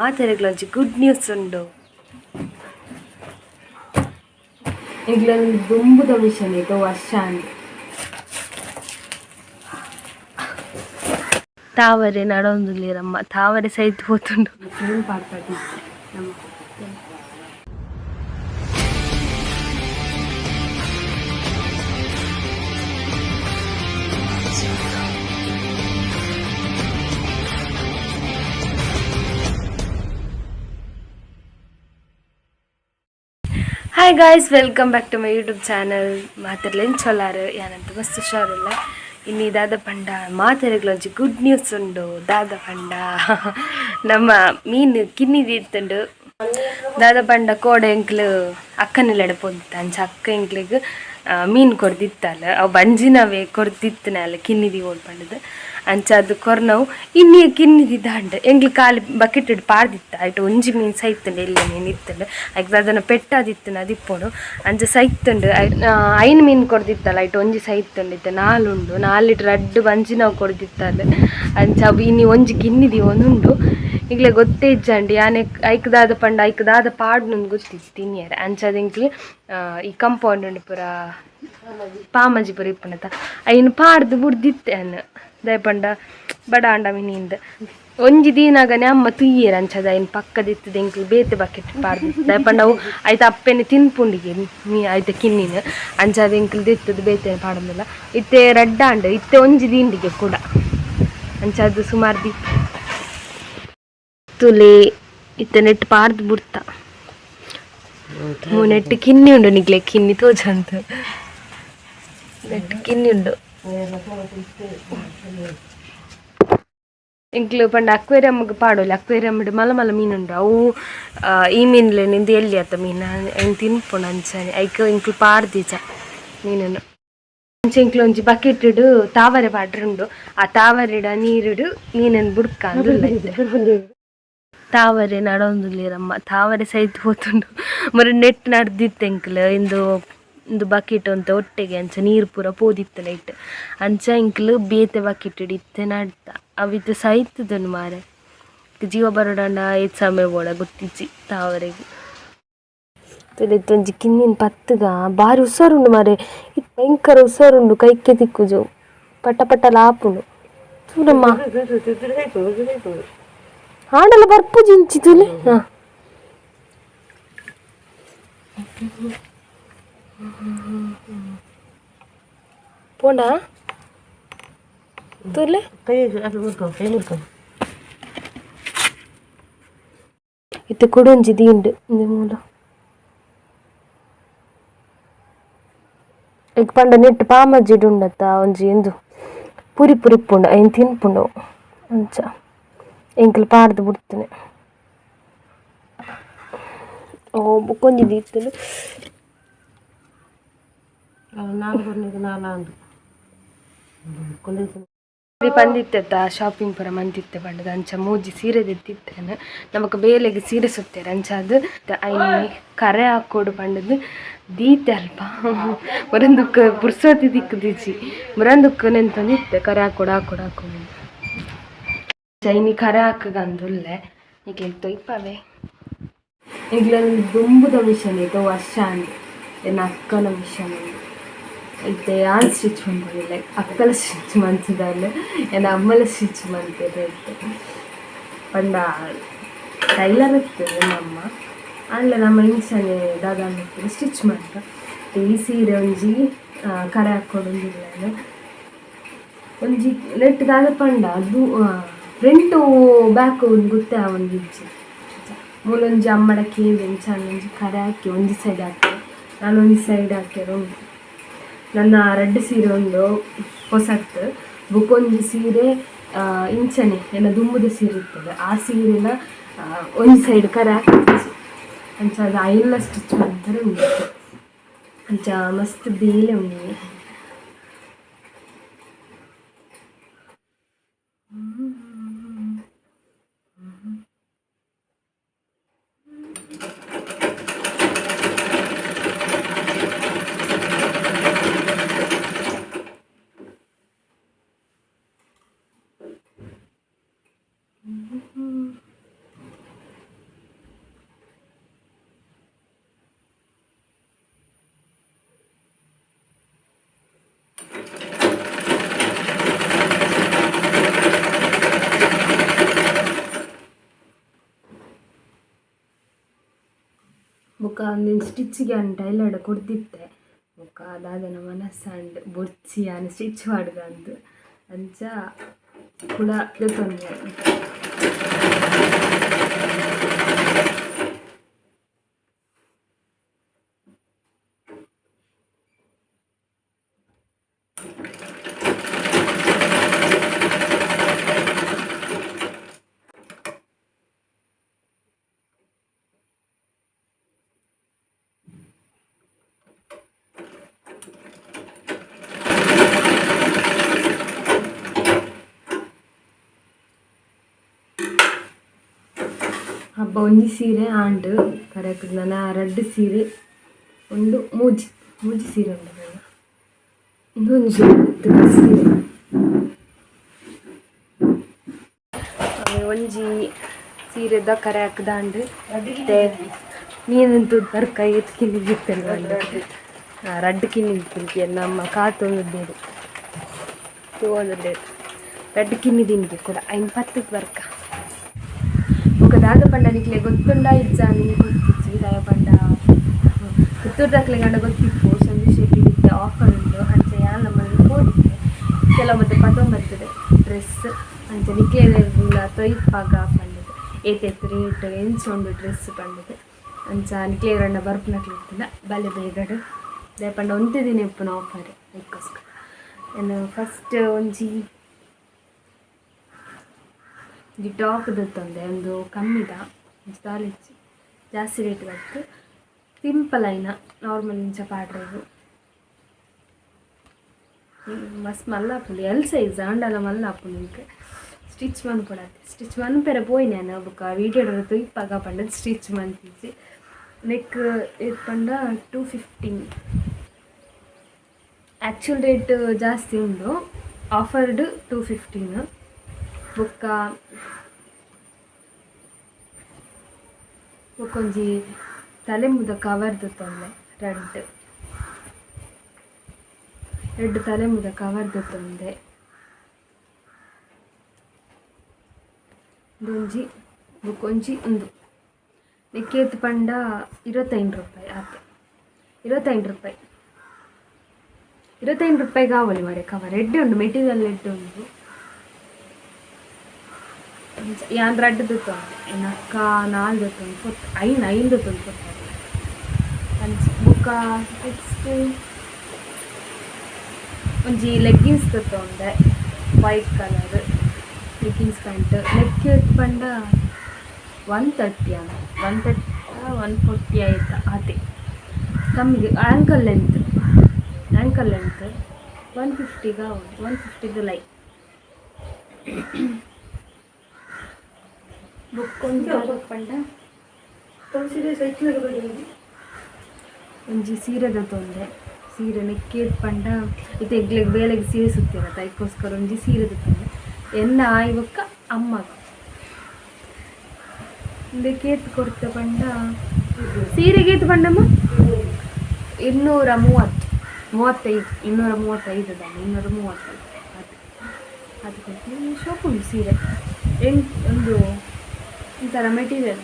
ಮಾತೆರೆಗ್ಲೊಂಜಿ good news ಉಂಡು. ಎಂಕ್ಲೊಂಜಿ ದುಂಬುದ mission ಇತ್ತೆ ವರ್ಷ ಆಂಡ್. ತಾವರೆ ನಡೊಂದುಲ್ಲೆರಮ್ಮ ತಾವರೆ ಸೈತ್ ಪೋತುಂಡು. ಫೋನ್ ಪಾಡ್ಪಾದ್ ನಮ್ಮ. Hi guys, welcome back to my YouTube channel. ಮಾತೆರ್ಲ ಎಂಚೊಲ್ಲಾರ್? ಯಾನಂತ ಮಸ್ತ್ ಹುಷಾರುಲ್ಲ. ಇನಿ ದಾದ ಪಂಡ ಮಾತೆರೆಗ್ಲ ಒಂಜಿ ಗುಡ್ ನ್ಯೂಸ್ ಉಂಡು. ದಾದ ಪಂಡ ನಮ್ಮ ಮೀನ್ ಕಿನ್ನಿ ದೀತುಂಡು. ದಾದ ಪಂಡ ಕೋಡೆ ಎಂಕ್ಲು ಅಕ್ಕನಿಲ್ಲಡೆ ಪೋದಿತ್ತ. ಅಂಚ ಅಕ್ಕ ಎಂಕ್ಲೆಗ್ ಮೀನ್ ಕೊರ್ದಿತ್ತಲ್. ಅವು ಬಂಜಿನವೇ ಕೊರ್ದಿತ್ತನಾಲ್ ಕಿನ್ನಿ ದೀವೊಡು ಪಂಡುದು. ಅಂಚ ಅದು ಕೊರ್ನವು ಇನ್ನಿ ಕಿನ್ನಿ ದಾಂಡ್. ಎಂಕ್ಲು ಖಾಲಿ ಬಕೆಟ್ ಪಾಡ್ದಿತ್ತ. ಐಟ್ ಒಂಜಿ ಮೀನ್ ಸೈತುಂಡು, ಎಲ್ಯ ಮೀನ್ ಇತ್ತುಂಡು. ಐಕ್ ದಾದನ ಪೆಟ್ಟಾದಿತ್ತುಂಡು, ಅದಿಪ್ಪೊಡು, ಅಂಚ ಸೈತುಂಡು. ಐನ್ ಮೀನ್ ಕೊರ್ದಿತ್ತಲ್ಲ, ಐಟ್ ಒಂಜಿ ಸೈತುಂಡು. ಇತ್ತೆ ನಾಲ್ ಉಂಡು. ನಾಲ್ ರಡ್ಡ್ ಬಂಜಿನವು ಕೊರ್ದಿತ್ತಲ್. ಅಂಚ ಅವು ಇನಿ ಒಂಜಿ ಕಿನ್ನಿ ದೀವೊಂದುಂಡು. ಇಗ್ಲೆ ಗೊತ್ತೇ ಇಜ್ಜಂಡಿ ಯಾನೆ ಐಕ್ ದಾದ ಪಂಡ ಐಕ್ ದಾದ ಪಾಡ್ನಂದು ಗೊತ್ತಿಜ್ಜಿ ತಿನಿಯರೆ. ಅಂಚಾದ್ ಎಂಕ್ಲು ಈ ಕಂಪೌಂಡ್ ಉಂಡು ಪೂರ ಪಾಮಜಿ ಪೂರ ಇಪ್ಪುನತ ಐನ್ ಪಾಡ್ದು ಬುಡ್ದಿತ್ತೆ ಅನ್ನ. ದಾಯೆ ಪಂಡ ಬಡ ಆಂಡ ಮಿನಿಂದ್ ಒಂಜಿ ದೀನಾಗನೆ ಅಮ್ಮ ತುಯ್ಯೆರ್. ಅಂಚದ ಐನ್ ಪಕ್ಕದಿತ್ತದ ಎಂಕ್ಲು ಬೇತೆ ಬಕೆಟ್ ಪಾಡ್ದಿತ್ತು. ದಾಯೆ ಪಂಡ ಅವು ಐತ ಅಪ್ಪೆನೆ ತಿನ್ಪುಂಡಿಗೆ ಮೀ ಐತ ಕಿನ್ನಿನ. ಅಂಚಾದ್ ಎಂಕ್ಲು ದೆತ್ತದು ಬೇತೆ ಪಾಡೊಂದಿಲ್ಲ. ಇತ್ತೆ ರಡ್ಡಾಂಡ್. ಇತ್ತೆ ಒಂಜಿ ದಿಂಡಿಗೆ ಕೂಡ. ಅಂಚಾದ್ ಸುಮಾರು ದೀಪ ತುಲೆ ಇತ್ತೆ ನೆಟ್ ಪಾಡ್ದು ಬುಡ್ತ. ನೆಟ್ ಕಿನ್ನಿ ಉಂಡು. ನಿಕ್ಲೆ ಕಿನ್ನಿ ತೋಜಂತ ನೆಟ್ ಕಿನ್ನಿ ಉಂಡು. ಎಂಕ್ಲು ಪಂಡ ಅಕ್ವೇರಿಯಮ್ಗೆ ಪಾಡೊಲಿ. ಅಕ್ವೇರಿಯಮ್ಡ್ ಮಲ್ಲ ಮಲ್ಲ ಮೀನು ಉಂಡು. ಅವು ಈ ಮೀನ್ಲೆನ್ ಇಂದು ಎಲ್ಲಿ ಅತ್ತ ಮೀನು ಐನ್ ತಿನ್ಪುಂಡು. ಅಂಚನೆ ಐಕ್ ಎಂಕ್ಲು ಪಾಡ್ದಿಜ ಮೀನನ್ನು. ಅಂಚ ಎಂಕ್ಲು ಒಂಜಿ ಬಕೆಟ್ ತಾವರೆ ಪಾಡ್ರುಂಡು. ಆ ತಾವರೆಡ ನೀರುಡು ಮೀನನ್ನು ಬುಡ್ಕ. ತಾವರೆ ನಡೊಂದುಲ್ಲೆರಮ್ಮ ತಾವರೆ ಸೈತ್ ಪೋತುಂಡು. ಮರ ನೆಟ್ ನಡ್ದಿತ್ತು ಎಂಕ್ಲು ಇಂದು ಇಂದು ಬಕೆಟ್ ಒಂತೆ ಒಟ್ಟಿಗೆ. ಅಂಚ ನೀರು ಪೂರ ಪೋದಿತ್ತು ನೈಟ್. ಅಂಚ ಎಂಕ್ಲು ಬೇತೆ ಬಕೆಟ್ ಇತ್ತೆ ನಡ್ತ. ಅವಿತ್ ಸೈತುದುಂಡು ಮಾರೆ. ಜೀವ ಬರೋಡಂಡ ಏತ್ ಸಮಯ ಬೋಡ ಗೊತ್ತಿಜ್ಜಿ ತಾವರೆಗ್. ಒಂಜಿ ಕಿನ್ನಿನ್ ಪತ್ತುಗ. ಬಾರಿ ಹುಷಾರುಂಡು ಮಾರೆ. ಇತ್ ಭಯಂಕರ ಹುಷಾರುಂಡು. ಕೈಕೆ ತಿಕ್ಕುಜು, ಪಟ ಪಟ ಆಪುಂಡು. ತೂಲಮ್ಮ, ಆಂಡಲ ಬರ್ಪುಜಿ ಇಂಚಿ ತೂಲೆ. ಹಾ, ಪೋಂಡಾ ತೂಲೆ. ಇತ್ತೆ ಕುಡೊಂಜಿ ದಿಂಡು ಇಂದು ಮೂಲ. ಇಕ್ ಪಂಡ ನೆಟ್ ಪಾಮಜ್ಜಿಡ್ ಉಂಡತ್ತ ಒಂಜಿ ಇಂದು ಪುರಿ ಪುರಿ ಇಪ್ಪುಂಡು, ಐನ್ ತಿನ್ಪುಂಡು. ಅಂಚ ಎಂಕ್ಲು ಪಾಡ್ದು ಬುಡ್ತುನೆ. ಓ, ಬೊಕ್ಕೊಂಜಿ ದೀತುಂಡು. ಪಂದಿತ್ತೆತ್ತ ಶಾಪಿಂಗ್ ಪೂರ ಮಂತಿತ್ತೆ ಪಂಡದ. ಅಂಚ ಮೂಜಿ ಸೀರೆ ದೆತ್ತಿತ್ತೇನೆ. ನಮಕ್ ಬೇಲೆಗ್ ಸೀರೆ ಸುತ್ತೇರೆ. ಅಂಚಾದ್ ಐನ್ ಕರೆ ಹಾಕೋಡು ಪಂಡದು ದೀತೆ ಅಲ್ಪ. ಮುರಂದುಕ್ ಪುರ್ಸೋತಿ ದಿಕ್ಕುದಿಜ್ಜಿ. ಮುರಂದುಕ್ ನೆಂತೊಂದಿತ್ತೆ ಕರೆ ಹಾಕೋಡು ಹಾಕೋಡು ಹಾಕೋಡು. ಇನಿ ಕರೆ ಹಾಕುಗಂದುಲ್ಲೆ, ನಿಕ್ಲೆಗ್ ತೊಯ್ಪವೆ. ಎಂಕ್ಲೊಂಜಿ ದುಂಬುದ ಮಿಷನ್ ಇತ್ತೆ ವರ್ಷ ಆಂಡ್. ಎನ್ನ ಅಕ್ಕನ ಮಿಷನ್. ಇತ್ತೆ ಯಾನ್ ಸ್ಟಿಚ್ ಮನ್ಪೊಂದಿಲ್ಲ, ಅಕ್ಕಲ ಸ್ಟಿಚ್ ಮಂತುದಲ್, ಎನ್ನ ಅಮ್ಮಲ ಸ್ಟಿಚ್ ಮಂತೆರ್. ಇತ್ತೆ ಪಂಡ ಟೈಲರ್ ಇತ್ತು ನಮ್ಮ ಅಮ್ಮ. ಆಂಡ ನಮ್ಮ ಇಂಚನೆ ದಾದ ಸ್ಟಿಚ್ ಮನ್ಪ. ಈ ಸೀರೆ ಒಂಜಿ ಕರೆ ಹಾಕೊಡೊಂದುಲ್ಲೆರ್. ಒಂಜಿ ನೆಟ್ ದಾದ ಪಂಡ ಅದು ಫ್ರಂಟು ಬ್ಯಾಕ್ ಗೊತ್ತೇ ಆವೊಂದಿಜ್ಜಿ. ಮೂಲೊಂಜಿ ಅಮ್ಮಡ ಕೇಂದ್ ಎಂಚ ಒಂಜಿ ಕರೆ ಹಾಕಿ ಒಂಜಿ ಸೈಡ್ ಹಾಕಿ ನಾನು ಒಂಜಿ ಸೈಡ್ ಹಾಕ್ಯರ ಉಂಡು. ನನ್ನ ರಡ್ಡ್ ಸೀರೆ ಉಂಡು ಪೊಸತ್. ಬೊಕೊಂಜಿ ಸೀರೆ ಇಂಚನೆ ಎನ್ನ ದುಂಬುದ ಸೀರೆ ಇರ್ತದೆ. ಆ ಸೀರೆನ ಒಂಜಿ ಸೈಡ್ ಕರೆ ಹಾಕಿಜ್ಜಿ. ಅಂಚ ಅದು ಐನ್ಲ ಸ್ಟಿಚ್ ಮಂತಾರೆ ಉಂಡು. ಅಂಚ ಮಸ್ತ್ ಬೇಲೆ ಉಂಡು. ಬೊಕ್ಕ ಒಂದಿನ ಸ್ಟಿಚ್ಗೆ ಅನ್ ಟೈಲರ್ಡ್ ಕೊಡ್ದಿತ್ತೆ ಬೊಕ್ಕ ದಾದನ ಮನಸ್ಸಂಡ್ ಬೊರ್ಚಿ ಆನ್ ಸ್ಟಿಚ್ ಮಾಡ್ದಂದು ಅಂಚ ಕುಡ ದೆತ್ತೊಂದೆ. ಹಬ್ಬ ಒಂಜಿ ಸೀರೆ ಆಂಡ್ ಕರೆಕ್ಟ್ ನನ ರಡ್ಡ್ ಸೀರೆ ಉಂಡು ಮೂಜಿ ಮೂಜಿ ಸೀರೆ ಉಂಡು ನನ್ನ ಇಂದೊಂಜಿ ಸೀರೆ ಒಂಜಿ ಸೀರೆದ ಕರೆ ಹಾಕ್ದಾಂಡ್ ಮೀನಂತೂ ಬರ್ಕ ಏತ್ ಕಿನ್ನಿ ಬಿತ್ತಲ್ಲ ರಡ್ಡ್ ಕಿನ್ನಿ ತಿನ್ಕಿ ನಮ್ಮ ಕಾತೊಂದು ತೂವೊಂದುಲ್ಲೆರ್ ರಡ್ಡ್ ಕಿನ್ನಿ ತಿನ್ಕೆ ಕೂಡ ಐನ್ ಪತ್ತಕ್ ಬರ್ಕ. ಬೊಕ ದಾದ ಪಂಡ ನಿಕ್ಲೆ ಗೊತ್ತುಂಡ ಇಜ್ಜ ನಿಂಗೆ ಗೊತ್ತಿಜ್ಜಿ ದಾಯ ಪಂಡ ಪುತ್ತೂರ್ದಕ್ಲೆಗ್ ಗೊತ್ತಿಪ್ಪು ಸಂಜು ಶೆಟ್ಟಿ ಇತ್ತೆ ಆಫರ್ ಉಂಡು ಅಂಚ ಯಾನ್ ನಮ್ಮನೆ ಪೋದಿತ್ತೆ ಕೆಲವು ಮತ್ತೆ ಪತೊಂಬರ್ತದೆ ಡ್ರೆಸ್ ಅಂಚ ನಿಕ್ಲೆ ತೊಯ್ಪಾಗ ಪಂಡದು ಏತೇತ್ ರೇಟ್ ಎಂಚ ಉಂಡು ಡ್ರೆಸ್ ಪಂಡದು ಅಂಚ ನಿಕ್ಲೆ ಬರ್ಪುನಕ್ಲೆ ಇತ್ತುಂಡ ಬಲೆ ಬೇಗಡು ದಾಯ ಪಂಡ ಒಂತೆ ದಿನ ಇಪ್ಪುನ ಆಫರ್ ಐಕ್ಕೋಸ್ಕರ. ಏನು ಫಸ್ಟ್ ಒಂಜಿ ಒಂಜಿ ಟಾಪ್ ದೆತ್ತೊಂದೆ ಒಂದು ಕಮ್ಮಿದ ಒಂಜಿ ದಾಲ ಇಜ್ಜಿ ಜಾಸ್ತಿ ರೇಟ್ ಬತ್ತು ಸಿಂಪಲ್ ಐನ ನಾರ್ಮಲ್ ಇಂಚ ಪಾಡ್ರೆಗ್ ಮಸ್ತ್ ಮಲ್ಲ ಆಪುಂಡು ಎಲ್ ಸೈಜ್ ಆಂಡಲ ಮಲ್ಲ ಆಪುಂಡು ಎಂಕ್ ಸ್ಟಿಚ್ ಮನ್ಪೊಡಾತೆ ಸ್ಟಿಚ್ ಮನ್ಪೆರೆ ಪೋಯಿನಿ ಯಾನ್ ಬೊಕ ವೀಡಿಯೋಡ್ ತೂಯಿಪಾಗ ಪಂಡದ್ ಸ್ಟಿಚ್ ಮನ್ತಿಜಿ. ನೆಕ್ ಏತ್ ಪಂಡ 215 ಆ್ಯಕ್ಚುಲ್ ರೇಟ್ ಜಾಸ್ತಿ ಉಂಡು ಆಫರ್ಡ್ 215. ಬೊಕ್ಕ ಬೊಕ್ಕೊಂಜಿ ತಲೆಮುದ ಕವರ್ ದೆತ್ತೊಂದೆ ರಡ್ಡ್ ರಡ್ಡ್ ತಲೆಮುದ ಕವರ್ ದೆತ್ತೊಂದೆ ಉಂದೊಂಜಿ ಬೊಕ್ಕೊಂಜಿ ಉಂದು ನೆಕ್ ಏತ್ ಪಂಡ 25 ರೂಪಾಯಿ ಆತೆ 25 ರೂಪಾಯಿ 25 ರೂಪಾಯಿಗೆ ಆವೊಲಿ ಮಾರ್ರೆ ಕವರ್ ಎಡ್ಡೆ ಉಂಡು ಮೆಟೀರಿಯಲ್ ಎಡ್ಡೆ ಉಂಡು. ಯಾನ್ ರಡ್ಡ್ ದೆತ್ತೊಂದೆ ಎನ್ನ ಅಕ್ಕ ನಾಲ್ ದೆತ್ತೊಂದು ಪೊತ್ ಐನ್ ಐನ್ ದೆತ್ತೊಂದು ಪೊತ್ತಲ್ ಅಂಚ ಬೊಕ್ಕ ನೆಕ್ಸ್ಟ್ ಒಂಜಿ leggings ದೆತ್ತೊಂದೆ white colour leggings pant neck ಏತ್ ಪಂಡ 130 ಆಂಡ್ 130 140 ಆಯ್ತ ಆತೆ ಕಮ್ಮಿಗೆ ಆ್ಯಂಕಲ್ ಲೆಂತ್ 150 ಆವೊಡು 150 ಲೈ. ಬೊಕ್ಕೊಂಜಿ ಪಂಡ ಒಂಜಿ ಸೀರೆ ದೆತ್ತೊಂದೆ ಸೀರೆ ನೆಕ್ ಏತ್ ಪಂಡ ಇತ್ತೆ ಎಗ್ಲೆಗ್ ಬೇಲೆಗ್ ಸೀರೆ ಸುತ್ತಿರತ್ತ ಐಕ್ಕೋಸ್ಕರ ಒಂಜಿ ಸೀರೆ ದೆತ್ತೊಂದೆ ಎನ್ನ ಆಯಿ ಬೊಕ್ಕ ಅಮ್ಮಗ್ ಉಂದೆಕ್ ಏತ್ ಕೊರ್ತೆ ಪಂಡ ಸೀರೆಗೆ ಏತ್ ಪಂಡಮ್ಮ 230 35 235 ದಾನೆ 235 ಆತ್ ಅದು ಕೊರ್ತೆ ಶೋಕು ಉಂಡು ಸೀರೆ ಒಂದು ಒಂಥರ ಮೆಟೀರಿಯಲ್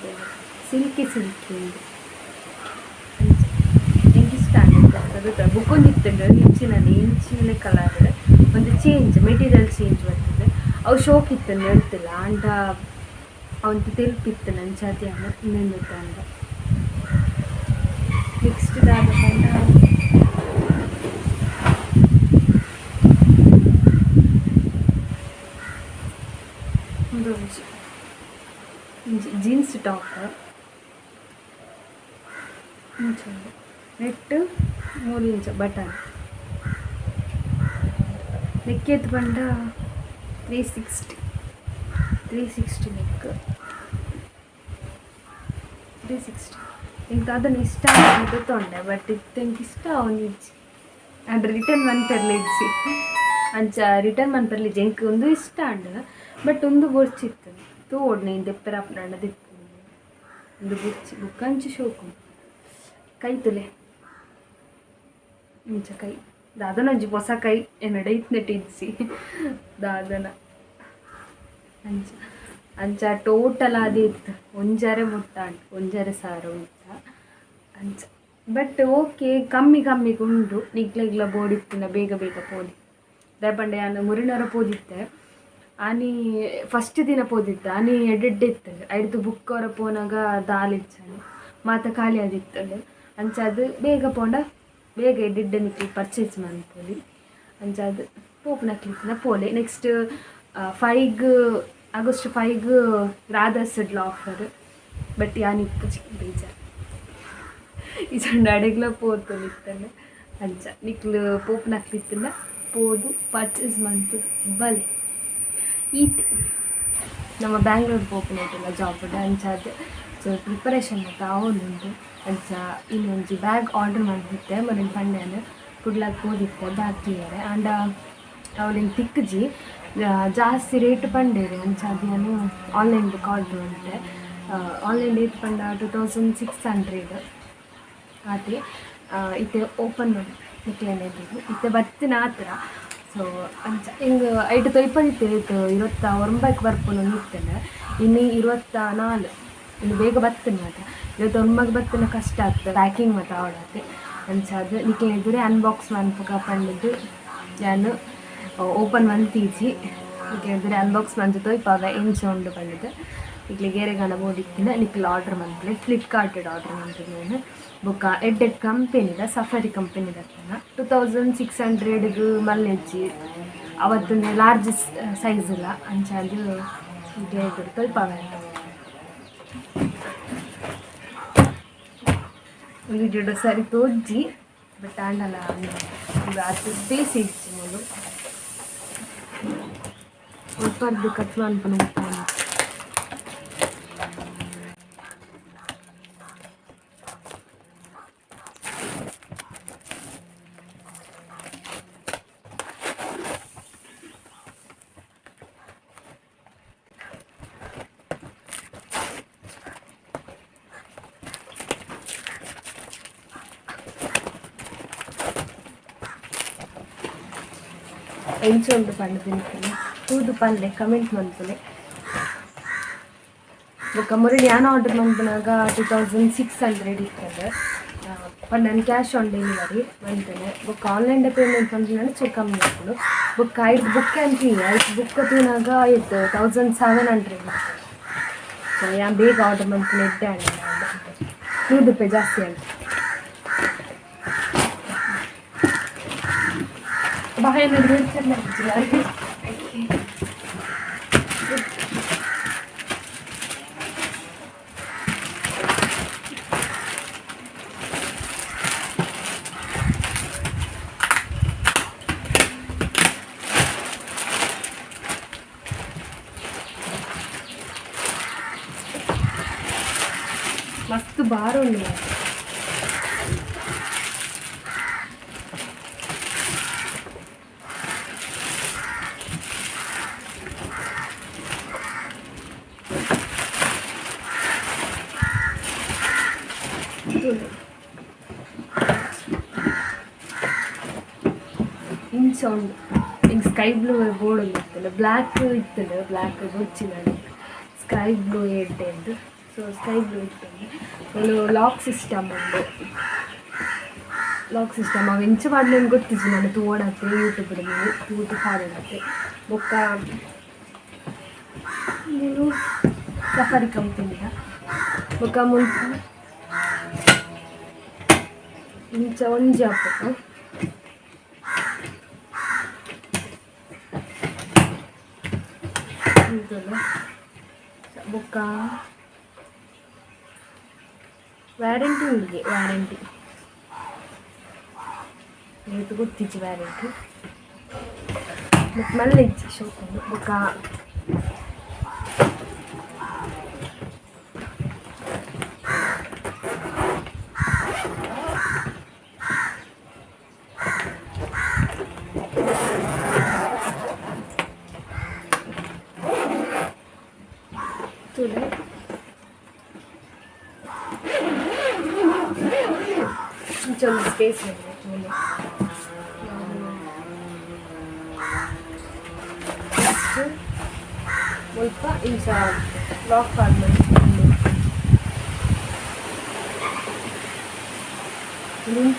ಸಿಲ್ಕಿ ಸಿಲ್ಕಿ ಉಂಡು ಅಂಚ ಎಂಕ್ ಇಷ್ಟ ಆಂಡ್ ಬೊಕ್ಕೊಂಜಿ ಇತ್ತುಂಡು ಇಂಚಿನನೆ ಇಂಚಿನ ಕಲರ್ ಒಂದು ಚೇಂಜ್ ಮೆಟೀರಿಯಲ್ ಚೇಂಜ್ ಬರ್ತದೆ ಅವು ಶೋಕ್ ಇತ್ತುಂಡು ಇರ್ತಿಲ್ಲ ಆಂಡ ಅವಂತು ತೆಲ್ಪಿತ್ತುಂಡು ಅಂಚಾದ್ ಯಾನ್ ಉಂದೆನ್ ದೆತ್ತೊಂಡೆ. ನೆಕ್ಸ್ಟ್ ದಾದ ಪಂಡ ಉಂದೊಂಜಿ ಒಂಜಿ ಜೀನ್ಸ್ ಟಾಪ್ ಇಂಚ ಉಂಡು ನೆಟ್ 3 ಇಂಚ ಬಟನ್ ನೆಕ್ ಏತ್ ಪಂಡ 360 360 ನೆಕ್ 360 ಎಂಕ್ ದಾದನ ಇಷ್ಟ ಆಂಡ್ ದೆತ್ತೊಂಡೆ ಬಟ್ ಇತ್ತೆ ಎಂಕ್ ಇಷ್ಟ ಆವೊಂದಿಜ್ಜಿ ಆಂಡ ರಿಟರ್ನ್ ಮನ್ಪೆರ್ಲ ಇಜ್ಜಿ ಅಂಚ ರಿಟರ್ನ್ ಮನ್ಪೆರ್ಲ ಇಜ್ಜಿ ಎಂಕ್ ಉಂದು ಇಷ್ಟ ಆಂಡ್ ಬಟ್ ಉಂದು ಬೊರ್ಚಿತ್ತು ತೂವೊಡು ನೇನ್ ದೆಪ್ಪೆರೆ ಆಪುಂಡಾಂಡ ದೆಪ್ಪು ಉಂದು ಬೊರ್ಚಿ ಬೊಕ್ಕ ಅಂಚ ಶೋಕು ಕೈ ತುಲೆ ಇಂಚ ಕೈ ದಾದನ ಒಂಜಿ ಪೊಸ ಕೈ ಎನ್ನಡ ಇತ್ನೆಟ್ ಇಜ್ಜಿ ದಾದನ ಅಂಚ ಅಂಚ ಟೋಟಲ್ ಆದ್ ಇತ್ತು ಒಂಜರೆ ಮುಟ್ಟ ಆಂಡ್ ಒಂಜರೆ ಸಾರ ಮುಟ್ಟ ಅಂಚ ಬಟ್ ಓಕೆ ಕಮ್ಮಿ ಕಮ್ಮಿಗೆ ಉಂಡು ನಿಗ್ಲೆಗ್ಲ ಬೋಡಿತ್ತಿನ ಬೇಗ ಬೇಗ ಪೋಲಿ ದಾಯೆ ಯಾನ್ ಮುರಿನರ ಪೋದಿತ್ತೆ ಆನಿ ಫಸ್ಟ್ ದಿನ ಪೋದಿತ್ತೆ ಆನಿ ಎಡ್ಡೆಡ್ಡೆ ಇತ್ತು ಐಡ್ದು ಬುಕ್ ಅವರ ಪೋನಾಗ ದಾಲ್ ಇಚ್ಚಾನೆ ಮಾತ ಖಾಲಿ ಆದಿತ್ತಂಡು ಅಂಚ ಅದು ಬೇಗ ಪೋಂಡ ಬೇಗ ಎಡ್ಡೆಡ್ಡೆ ನಿಕ್ಲು ಪರ್ಚೇಸ್ ಮನ್ಪೊಲಿ ಅಂಚ ಅದು ಪೋಪುನಕ್ಲಿತ್ತಿನ ಪೋಲೆ next 5 August 5 Radha's offer but ಯಾನ್ ಇಪ್ಪುಜಿ ಬೇಜಾರು ಈ ಸಣ್ಣ ಅಡೆಗ್ಲ ಪೋತೊಂದಿತ್ತಂಡು ಅಂಚ ನಿಕ್ಲು ಪೋಪುನಕ್ಲಿತ್ತಿನ ಪೋದು ಪರ್ಚೇಸ್ ಮಂತುದು ಬಲೆ ಈತ್ ನಮ್ಮ ಬ್ಯಾಂಗ್ಳೂರ್ ಪೋಪುನೈಟಲ್ಲ ಜಾಬ್ ಅಂಚಾದ್ ಸೊ ಪ್ರಿಪರೇಷನ್ ಮಾತ ಆವೊಂದುಂಡು ಅಂಚ ಇನ್ನೊಂಜಿ ಬ್ಯಾಗ್ ಆರ್ಡರ್ ಮಲ್ತಿತ್ತೆ ಮೊನ್ನೆ ಪಂಡ್ಯಾನ್ ಕುಡ್ಲಾಗ್ ಪೋದಿತ್ತೆ ಬ್ಯಾಗ್ ತೂಯರೆ ಆಂಡ ಅವ್ಲಿಂಗ್ ತಿಕ್ಕುಜಿ ಜಾಸ್ತಿ ರೇಟ್ ಪಂಡೇರು ಅಂಚಾದ್ ಯಾನ್ ಆನ್ಲೈನ್ ಬುಕ್ ಆರ್ಡರ್ ಮಲ್ತೆ ಆನ್ಲೈನ್ ರೇಟ್ ಪಂಡ 2600 ಆತೆ ಇತ್ತೆ ಓಪನ್ ನಿಕ್ಲೆನ ಎದುರು ಇತ್ತೆ ಬತ್ತಿನ ಆತ್ರ ಸೊ ಅಂಚ ಹಿಂಗೆ ಐಟ್ ತೊಯ್ಪದಿತ್ತೆ ಇತ್ತು 29ಕ್ಕೆ ಬರ್ಪುನ ಇತ್ತಂಡ ಇನ್ನು 24 ಇನ್ನು ಬೇಗ ಬತ್ತನೆ ಮಾತ್ರ 29ಕ್ಕೆ ಬತ್ತಿನ ಕಷ್ಟ ಆಗ್ತದೆ ಪ್ಯಾಕಿಂಗ್ ಮಾತ್ರ ಆವಡತ್ತೆ ಅಂಚ ಅದು ನಿಕ್ಲೆನ ಎದುರೇ ಅನ್ಬಾಕ್ಸ್ ಮನ್ಪುಗ ಪಂಡದ್ದು ಯಾನ್ ಓಪನ್ ಮಲ್ತೀಜಿ ನಿಕ್ಲೆನ ಎದುರೇ ಅನ್ಬಾಕ್ಸ್ ಮಂತು ತೊಯ್ಪಾವೆ ಎಂಚ ಉಂಡು ಪಂಡದ್ದು ನಿಕ್ಲೆಗ್ ಏರೆಗಾಂಡ ಬೋಡಿತ್ತಿನ ನಿಕ್ಲು ಆರ್ಡರ್ ಮನ್ಪುಲೆ ಫ್ಲಿಪ್ಕಾರ್ಟ್ ಆರ್ಡರ್ ಮಲ್ತಿದ್ದು ಬೊಕ್ಕ ಎಡ್ಡೆಡ್ ಕಂಪೆನಿದ ಸಫಾರಿ ಕಂಪೆನಿದ 2600 ಮಲ್ಲೆಜ್ಜಿ ಅವತ್ತೊಂದು ಲಾರ್ಜ್ ಸೈಜ್ ಇಲ್ಲ ಅಂಚಾದ್ ತೊಯ್ಪಾವೆ ವೀಡಿಯೋಡ್ ಸರಿ ತೋಜ್ಜಿ ಬಟ್ ಆಂಡಲ ಒಂದು ಆತ್ ಸ್ಪೇಸ್ ಇಜ್ಜಿ ಮೂಲು ಒಲ್ಪರ್ದ್ ಕಟ್ ಮನ್ಪುನ ಎಂಚ ಉಂಡು ಪಂಡ್ ತಿನ್ಪುನೆ ತೂದು ಪನ್ಲೆ ಕಮೆಂಟ್ ಮನ್ಪುಲೆ ಬೊಕ್ಕ ಮೊರಡಿ ಯಾನ್ ಆರ್ಡರ್ ಮನ್ಪುನಾಗ 2600 ಇತ್ತಂಡು ಪಂಡ ನಾನು ಕ್ಯಾಶ್ ಆನ್ ಡೆಲಿವರಿ ಮಂತನೆ ಬೊಕ್ಕ ಆನ್ಲೈನ್ ಪೇಮೆಂಟ್ ಮನ್ಪುನಾಗ ಚೂರು ಕಮ್ಮಿ ಆಪುಂಡು ಬೊಕ್ಕ ಐದು ಬುಕ್ ಅಂತೀನಿ ಐದು ಬುಕ್ ತೂನಾಗ ಆಯ್ತು 1700 ಇತ್ತು ಸೊ ಯಾನ್ ಬೇಗ ಆರ್ಡರ್ ಮನ್ಪುನ ಎಡ್ಡೆ ಆಂಡ್ 100 ರೂಪಾಯಿ ಜಾಸ್ತಿ ಆಂಡ್ ಬಾಯನ್ನ ಚೆನ್ನಾಗಿ ಮಸ್ತ್ ಭಾರ ಉಂಡು ಇಂಚ ಉಂಡು ಹಿಂಗೆ ಸ್ಕೈ ಬ್ಲೂ ಬೋರ್ಡ್ ಇತ್ತಲ್ಲ ಬ್ಲ್ಯಾಕ್ ಇತ್ತಲ್ಲ ಬ್ಲ್ಯಾಕ್ ಬೊಚ್ಚಿ ಸ್ಕೈ ಬ್ಲೂ ಎಡ್ಡೆಂದು ಸೊ ಸ್ಕೈ ಬ್ಲೂ ಇತ್ತಂದು ಒಂದು ಲಾಕ್ ಸಿಸ್ಟಮ್ ಉಂಡು ಲಾಕ್ ಸಿಸ್ಟಮ್ ಅವು ಎಂಚ ಪಾಡ್ಲೆನ್ ಗೊತ್ತಿಜ್ಜಿ ನಾನು ತೂವೊಡತ್ತೆ ಯೂಟ್ಯೂಬ್ ತೂದು ಪಾಡೊಡತ್ತೆ ಬೊಕ್ಕ ಮೂಲು ಸಫಾರಿ ಕಂಪನಿದ ಬೊಕ್ಕ ಮುಲ್ಪ ಇಂಚ ಒಂಜಿ ಆಪುಂಡು ಉಂತುಂಡು ಬೊಕ್ಕ ವ್ಯಾರಂಟಿ ಉಂಡುಗೆ ವ್ಯಾರಂಟಿ ಏತ್ ಗೊತ್ತಿಜ್ಜಿ ವ್ಯಾರಂಟಿ ಬಟ್ ಮಲ್ಲ ಇಜ್ಜಿ ಶೋಕುಂಡು ಬೊಕ್ಕ ತೂಲೆ ಇಂಚ ಒಂಜಿ ಸ್ಪೇಸ್ ಉಂಡು ತೂಲೆ ನೆಕ್ಸ್ಟ್ ಮುಲ್ಪ ಇಂಚ ಲಾಕ್ ಪಾಡ್ದ್.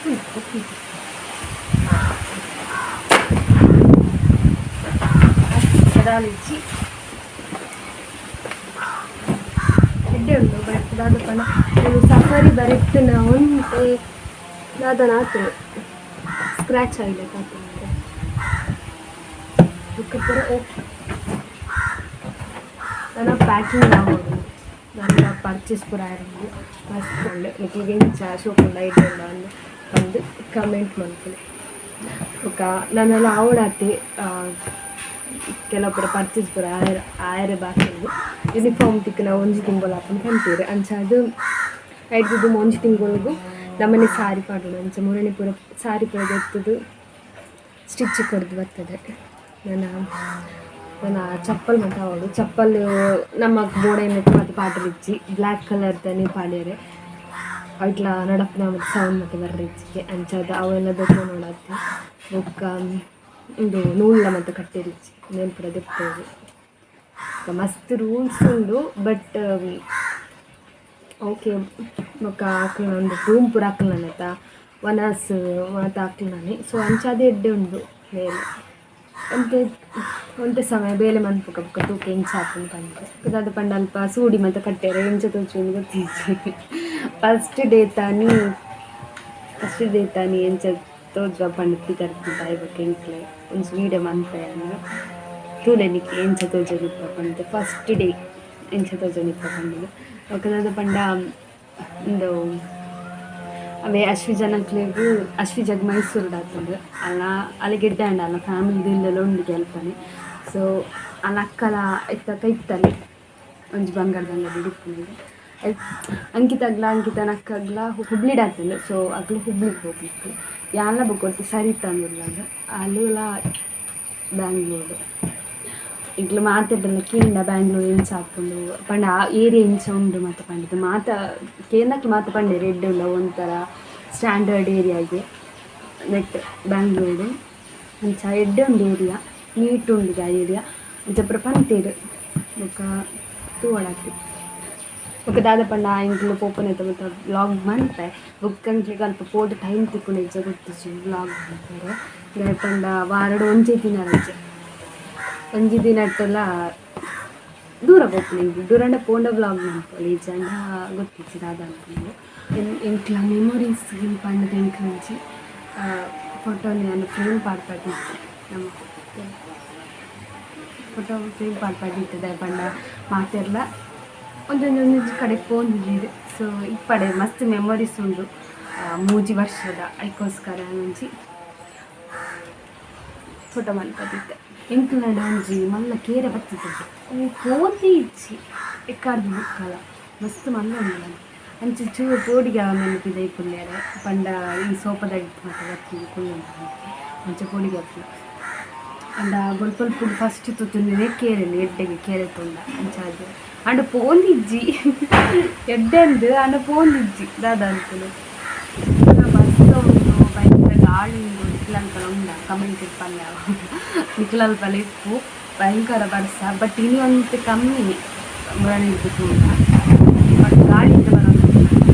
ಕೆಂಪು ಇತ್ತು. ದಾಲಿಜ್ಜಿ ಎಡ್ಡೆ ಉಂಡು. ಬಟ್ ದಾದ ಪಂಡ, ಇದು ಸಫಾರಿ ಬರೆಕ್ಟ್ ಒಂತೆ ದಾದನ ಆತುಂಡು, ಸ್ಕ್ರ್ಯಾಚ್ ಆಯಿಲೆಕ್ಕ ಆತುಂಡು. ಬೊಕ್ಕ ಪೂರ ಓಕೆ. ನನ್ನ ಪ್ಯಾಕಿಂಗ್ ಆವೊಡು, ನನ್ನ ಪರ್ಚೇಸ್ ಪೂರ ಆಯಿರುಂಡು. ಮಸ್ತ್ ಉಂಡು. ನಿಕ್ಲೆಗ್ ಎಂಚ, ಶೋಕುಂಡ, ಎಡ್ಡೆ ಉಂಡ ಅಂದ್ ಪಂದ್ ಕಮೆಂಟ್ ಮನ್ಪುಲೆ. ಬೊಕ್ಕ ನನಲ ಆವೊಡಾತೆ, ಕೆಲವು ಪೂರ ಪರ್ಚೇಸ್ ಪೂರ ಆಯೆರೆ ಆಯೆರೆ ಬಾಕಿ ಉಂಡು. ಯೂನಿಫಾರ್ಮ್ ತಿಕ್ಕುನ ಒಂಜಿ ತಿಂಗೊಲು ಆಪುಂಡು ಪನ್ಪೆರ್. ಅಂಚಾದ್ ಐಡ್ದ್ ದುಂಬು ಒಂಜಿ ತಿಂಗೊಲುಗು ನಮನೆ ಸಾರಿ ಪಾಡೊಡು. ಅಂಚ ಮುರಣಿ ಪೂರ ಸಾರಿ ಪೂರ ದೆತ್ತುದು ಸ್ಟಿಚ್ ಕೊರ್ದು ಬರ್ತದೆ. ನನ ನನ ಚಪ್ಪಲ್ ಮಾತ ಆವೊಡು. ಚಪ್ಪಲ್ ನಮಕ್ ಬೋಡಾಯಿನಕ್ಕೆ ಮಾತ ಪಾಡ್ರಿಜ್ಜಿ, ಬ್ಲ್ಯಾಕ್ ಕಲರ್ದನೆ ಪಾಡ್ಯೆರೆ. ಐಟ್ಲ ನಡಪುನ ಮತ್ತು ಸೌಂಡ್ ಮಾತ ಬರ್ರಿಜ್ಜಿಗೆ. ಅಂಚಾದ್ ಅವೆಲ್ಲ ದೆತ್ತೊನೊಡಾತೆ. ಬೊಕ್ಕ ಉಂದು ನೂಲ್ಲ ಮಾತ ಕಟ್ಟೆರಿಜ್ಜಿ, ಉಂದೆನ್ ಪೂರ ದೆಪ್ಪೊಡು. ಮಸ್ತ್ ರೂಲ್ಸ್ ಉಂಡು, ಬಟ್ ಓಕೆ. ಬೊಕ್ಕ ಅಕ್ಲ್ನ ಒಂದು ರೂಮ್ ಪೂರ ಅಕ್ಲ್ನನೆತ, ವನಸ್ ಮಾತ ಅಕ್ಲ್ನನೆ. ಸೊ ಅಂಚಾದ್ ಎಡ್ಡೆ ಉಂಡು ಬೇಲೆ. ಒಂತೆ ಒಂತೆ ಸಮಯ ಬೇಲೆ ಮನ್ಪುಗ, ಬೊಕ್ಕ ತೂಕ ಎಂಚ ಆಪುಂಡು ಪಂದ್. ದಾದ ಪಂಡ, ಅಲ್ಪ ಸೂಡಿ ಮಾತ ಕಟ್ಟೆರೆ, ಎಂಚ ತೋಜುಂಡು ಗೊತ್ತಿಜ್ಜಿ. ಫಸ್ಟ್ ಡೇ ತಾನಿ ಎಂಚ ತೋಜುವ ಪಂದ್ ಪಿದರ್ಪುಂಡು. ಬೊಕ್ಕ ಎಂಕ್ಲೆ ಒಂಜಿ ವೀಡಿಯೋ ಮನ್ಪೆ ಯಾನ್. ತೂಲೆ ನಿಕ್ಲೆ ಎಂಚ ತೋಜೊಂದಿಪ್ಪ ಪಂದ್, ಫಸ್ಟ್ ಡೇ ಎಂಚ ತೋಜೊಂದಿಪ್ಪ ಪಂದ್. ಬೊಕ್ಕ ದಾದ ಪಂಡ, ಉಂದು ಅವೇ ಅಶ್ವಿಜನಕ್ಲೆಗ್, ಅಶ್ವಿಜಗ್ ಮೈಸೂರುಡು ಆತುಂಡು ಅಲ್ಲ. ಅಲೆಗ್ ಎಡ್ಡೆ ಆಂಡ್. ಅಲ್ನ ಫ್ಯಾಮಿಲಿ ಇಲ್ಲೆಲ್ಲ ಉಂಡು ಅಲ್ಪನೆ. ಸೊ ಅಲ್ನ ಅಕ್ಕಲ ಇತ್ತಕ ಇತ್ತಲೆ ಒಂಜಿ ಬಂಗಾರದ ಅಂಗಡಿ ಇಪ್ಪುನಗ. ಅಂಕಿತಗ್ಲ ಅಂಕಿತನ ಅಕ್ಕಗ್ಲ ಹುಬ್ಳಿಡ್ ಆತುಂಡು. ಸೊ ಅಕ್ಲು ಹುಬ್ಳಿಗ್ ಪೋಪಿಕ್ಲು. ಯಾನ್ಲ ಬೊಕ ಸರಿತ ಅಂದುಲ್ಲಾಗ ಅಲುಲ ಬ್ಯಾಂಗ್ಳೂರು. ಎಂಕ್ಲು ಮಾತೆರ್ಡಲ ಕೇಂಡ, ಬ್ಯಾಂಗ್ಳೂರು ಎಂಚ ಆಪುಂಡು ಪಂಡ, ಆ ಏರಿಯಾ ಎಂಚ ಉಂಡು ಮಾತ ಪಂಡುದು. ಮಾತ ಕೇಂದಕ್ಲು ಮಾತ ಪಂಡೆರ್, ಎಡ್ಡೆ ಉಂಡು, ಒಂಥರ ಸ್ಟ್ಯಾಂಡರ್ಡ್ ಏರಿಯಾಗೆ ನೆಟ್ ಬ್ಯಾಂಗ್ಳೂರು, ಅಂಚ ಎಡ್ಡೆ ಉಂಡು ಏರಿಯಾ, ನೀಟ್ ಉಂಡು ಆ ಏರಿಯಾ, ಅಂಚ ಪೂರ ಪಂತೆರ್. ಬೊಕ್ಕ ತೂವೊಡಾತೆ. ಬೊಕ್ಕ ದಾದ ಪಂಡ, ಎಂಕ್ಲು ಪೋಪುನೆತ ಮಾತ ವ್ಲಾಗ್ ಮನ್ಪೆ. ಬೊಕ್ಕ ಎಂಕ್ಲೆಗ್ ಅಲ್ಪ ಪೋದು ಟೈಮ್ ತಿಕ್ಕುಂಡು ಗೊತ್ತಿಜ್ಜಿ ವ್ಲಾಗ್ ಮನ್ಪೆರೆ. ದಾಯೆ ಪಂಡ ವಾರಡ್ ಒಂಜೇ ದಿನ ರಜೆ. ಒಂಜಿ ದಿನಟ್ಟಲ ದೂರ ಪೋಪುನೆ ಎಂಕ್ಲು. ದೂರಂಡ ಪೋಂಡ ವ್ಲಾಗ್ ಮನ್ಪೊಲಿ, ಇಜ್ಜಾಂಡ ಗೊತ್ತಿಜ್ಜಿ ದಾದ ಅನ್ಪುಂಡು. ಎಂಕ್ಲ ಮೆಮೊರೀಸ್ ಪಂಡ್ದ್ ಎಂಕ್ಲು ಒಂಜಿ ಫೋಟೋನ್ ಯಾನ್ ಫ್ರೇಮ್ ಪಾಡ್ಪಾದಿತ್ತೆ. ನಮ್ಮ ಫೋಟೋ ಫ್ರೇಮ್ ಪಾಡ್ಪಾದಿತ್ತೆ. ದಾಯೆ ಪಂಡ ಮಾತೆರ್ಲ ಒಂಜೊಂಜಿ ಒಂಜೊಂಜಿ ಕಡೆಕ್ ಪೋವೊಂದುಲ್ಲೆರ್. ಸೊ ಇಪ್ಪಡೆ ಮಸ್ತ್ ಮೆಮೊರೀಸ್ ಉಂಡು 3 ವರ್ಷದ. ಐಕೋಸ್ಕರ ಒಂಜಿ ಫೋಟೋ ಮನ್ಪದಿತ್ತೆ. ಎಂಕ್ಲೆಡ ಒಂಜಿ ಮಲ್ಲ ಕೇರೆ ಬತ್ತಿತ್ತು. ಅವು ಪೋತೆ ಇಜ್ಜಿ ಎಕ್ಕಾರ್ದು ಬುಕ್ಕಲ. ಮಸ್ತ್ ಮಲ್ಲ ಉಂಡು. ಅಂಚ ಚೂರು ಪೋಡಿಗೆ ಆವೊಂದುಂಡು ಪಿದಯಿ ಕುಲ್ಲೆರೆ. ಪಂಡ ಈ ಸೋಪದ ಮಾತ ಬತ್ತಿದ್ ಕುಲ್ಲೊಂದು, ಅಂಚ ಪೋಡಿಗೆ ಆಪುಂಡು. ಪಂಡ ಬೊಲ್ಪೊಲ್ಪುಡು ಫಸ್ಟ್ ತೂತುಂಡಿನೇ ಕೇರೆನ್, ಎಡ್ಡೆಗೆ ಕೇರೆ ತೂಂಡ. ಅಂಚಾದ್ ಆಂಡ ಪೋಂದಿಜ್ಜಿ. ಎಡ್ಡೆ ಅಂದ್, ಆಂಡ ಪೋಂದಿಜ್ಜಿ. ದಾದ ಅನ್ಪುನು, ಬರ್ಸ ಉಂಡು, ಭಯಂಕರ ಗಾಳಿ ಉಂಡು. ನಿಕ್ಲಲ್ಪಲ ಉಂಡ, ಕಮೆಂಟ್ ಪನ್ಲೆ. ನಿಕ್ಲಲ್ಪಲ ಇಪ್ಪು ಭಯಂಕರ ಬರ್ಸ. ಬಟ್ ಇನಿ ಒಂತೆ ಕಮ್ಮಿನಿ ಮುರಣಿರ್ದ್ ತೂಂಡ. ಬಟ್ ಗಾಳಿ ಇತ್ತೆ ಬರೊಂದುಂಡು.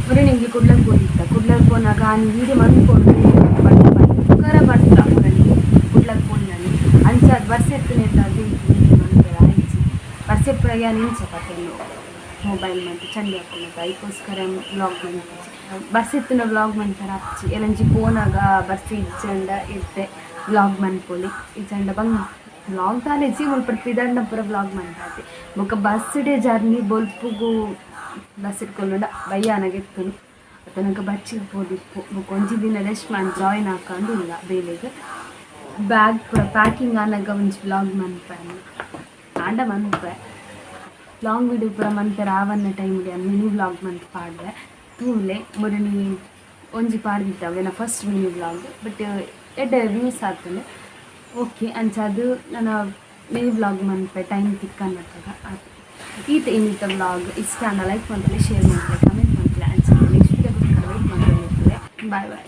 ಮುರಣಿ ಎಂಕ್ಲು ಕುಡ್ಲಗ್ ಪೋದಿತ್ತ. ಕುಡ್ಲಗ್ ಪೋನಾಗ ಆನಿ ವೀಡಿಯೋ ಮನ್ಪೊಡು, ಬಟ್ ಭಯಂಕರ ಬರ್ಸ ಮುರಣಿ ಕುಡ್ಲಗ್ ಪೋಯಿನಾನಿ. ಅಂಚಾದ್ ಬರ್ಸ ಇತ್ತಿನೆಟ್ಟಾದ್ ವೀಡಿಯೋ ಮನ್ಪೆರೆ ಆಯಿಜಿ. ಬರ್ಸ ಇಪ್ಪುನಗ ಯಾನ್ ಇಂಚ ಪತೊಂದು ಮೊಬೈಲ್ ಮಂತ್ ಚಂಡಿ ಆಪುಂಡು. ಐಕೋಸ್ಕರ ವ್ಲಾಗ್ ಮನ್ಪುಜಿ. ಬರ್ಸ ಇತ್ತಿನ ವ್ಲಾಗ್ ಮನ್ಪೆರೆ ಆಪುಜಿ. ಎಲ್ಲಂಜಿ ಪೋನಾಗ ಬರ್ಸ ಇಜ್ಜಂಡ ಇತ್ತೆ ವ್ಲಾಗ್ ಮನ್ಪೊಲಿ, ಇಜ್ಜಂಡ ಬಂಗ ವ್ಲಾಗ್ ದಾಲ ಇಜ್ಜಿ. ಮುಲ್ಪ ಪಿದಡ್ನ ಪೂರ ವ್ಲಾಗ್ ಮನ್ಪಾತೆ. ಬೊಕ್ಕ ಬಸ್ ಡೇ ಜರ್ನಿ, ಬೊಲ್ಪುಗು ಬಸ್ ಇಟ್ಕೊಳ್ಳುಂಡ ಬಯ್ಯಾನಾಗ ಎತ್ತುನು. ತನಕ ಬಚ್ಚಿಗೆ ಪೋದಿಪ್ಪು. ಬೊಕ್ಕ ಒಂಜಿ ದಿನ ರೆಸ್ಟ್ ಮಾಡಿ ಜಾಯಿನ್ ಹಾಕೊಂಡು ಇಲ್ಲ ಬೇಲೆಗ್. ಬ್ಯಾಗ್ ಪೂರ ಪ್ಯಾಕಿಂಗ್ ಆನಗ ಒಂಜಿ ವ್ಲಾಗ್ ಮನ್ಪೆ ಆಂಡ ಮನ್ಪೆ. ಲಾಂಗ್ ವಿಡಿಯೋ ಪೂರ ಮನ್ಪೆರೆ ಆವನ್ನ ಟೈಮ್ಗೆ ಮಿನಿ ವ್ಲಾಗ್ ಮಂತ್ ಪಾಡ್ವೆ, ತೂಲೆ. ಮುರಣಿ ಒಂಜಿ ಪಾಡ್ದಿತ್ತೆ, ಅವೇನ ಫಸ್ಟ್ ಮಿನಿ ವ್ಲಾಗ್. ಬಟ್ ಎಡ್ಡೆ ವ್ಯೂಸ್ ಆತುಂಡು, ಓಕೆ. ಅಂಚಾದ್ ನನ್ನ ಮಿನಿ ವ್ಲಾಗ್ ಮನ್ಪೆ ಟೈಮ್ ತಿಕ್ಕನ್ನತ್ತಾಗ ಆತು. ಈತ ಇನ್ನಿತ ವ್ಲಾಗ್ ಇಷ್ಟ ಆಂಡ ಲೈಕ್ ಮಲ್ಪುಲೆ, ಶೇರ್ ಮಲ್ಪುಲೆ, ಕಮೆಂಟ್ ಮಲ್ಪುಲೆ. ಅಂಚನೆ ನೆಕ್ಸ್ಟ್ ವಿಡಿಯೋ ವೇಟ್ ಮಾಡ್ಕೊಂಡು ಬಾಯ್ ಬಾಯ್.